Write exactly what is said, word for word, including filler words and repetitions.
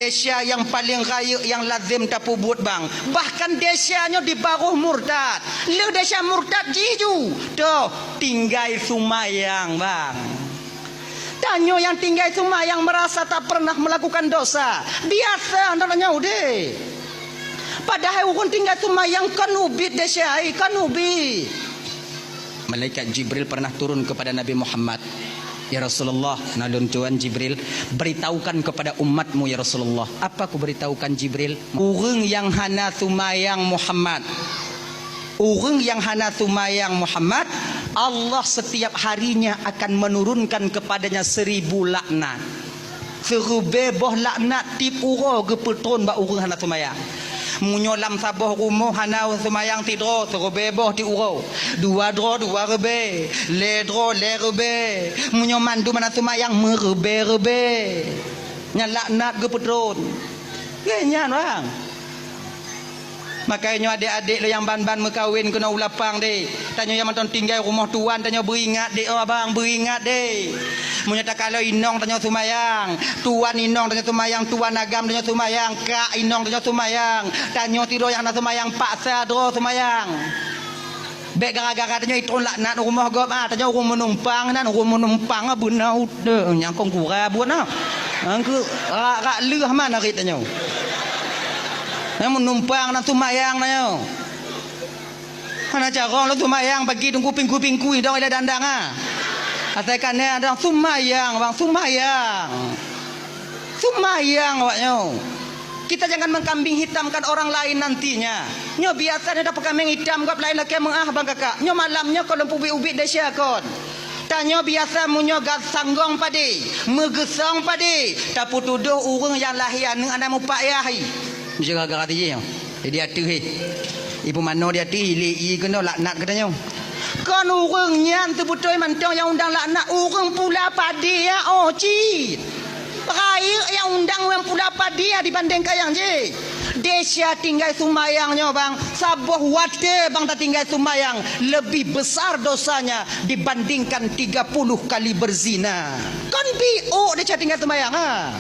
Desya nyang paleng rayeuk nyang lazem tapeubuet bang. Bahkan desya nyoe di barôh murtad. Lheueh desya murtad jih ju. Toh, tinggai seumayang bang. Tanyoe nyang tinggai seumayang meurasa tak pernah melakukan dosa. Biasa nyoe deh. Padahai ureuëng tinggai seumayang kan ubit desya, kan ubit. Malaikat Jibril pernah turun kepada Nabi Muhammad. "Ya Rasulullah," nalun tuan Jibril, "beritahukan kepada umatmu, ya Rasulullah." "Apa kuberitahukan, Jibril?" "Ureuëng nyang hana seumayang, Muhammad, ureuëng nyang hana seumayang, Muhammad, Allah setiap harinya akan menurunkan kepadanya seribu laknat." Siribée boh laknat tieb uroe geupeutron bak ureuëng hana seumayang. Meunyoe lam saboh rumoh hana seumayang sidroe, siribée boh tieb uroe. Dua droe, dua ribée. Lhée droe, lhée ribée. Meunyoe mandum hana seumayang, meuribée-ribée. Nyan laknat geupeutron. Nyan, bang. Makajih nyoe adék-adék lôn nyang ban-ban meukawen keunoe u lapang deh. Tanyoe nyang mantong tinggai rumoh tuan, tanyoe beuingat deh, oh abang, beuingat deh. Meunyoe takalon inong tanyoe seumayang, tuan inong tanyoe seumayang, tuan agam tanyoe seumayang, kak inong tanyoe seumayang, tanyoe sidroe nyang hana seumayang, paksa droe seumayang. Bék gara-gara tanyoe itron laknat rumoh gob, ah, tanyoe ureuëng meunumpang nan, ureuëng meunumpang, ah, beuna udeueng nyang kong gura buet na. Angkeu rak-rak leuh man arit tanyoe. Nyang meunumpang nan seumayang tanyoe. Hana carông lôn seumayang pagi teungku pingkui-pingkui dong ilée dandang, ah. Asai kanée dong seumayang, bang, seumayang. Seumayang awak nyoe. Kita jangan mengkambing hitamkan orang lain nantinya. Nyoe biasa nyoe tapeukameng hitam gob laén lakée meuáh bang kakak. Nyoe malam nyoe kon lôn peubiet-ubiet desya kon. Tanyoe biasa meunyoe gat sanggong padé, meugeusong padé, tapeutudôh ureuëng nyang lahé aneuëk hana mupak yah. Jaga-jaga tijih nyoe. Di ateueh, eh. Ibu mano di ateueh, ilée ie keunoe laknat geutanyoe. Kon ureuëng nyan teubeutôi mantong nyang undang laknat, ureuëng pula padé ya, oh, cit. Rayeuk nyang undang ureuëng pula padé ya dibandingkan nyang jih. Desya tinggai seumayang nyoe, bang, saboh watée bang tatinggai seumayang, lebih besar dosanya dibandingkan tiga puluh kali berzina. Kon biôk desya tinggai seumayang, ha?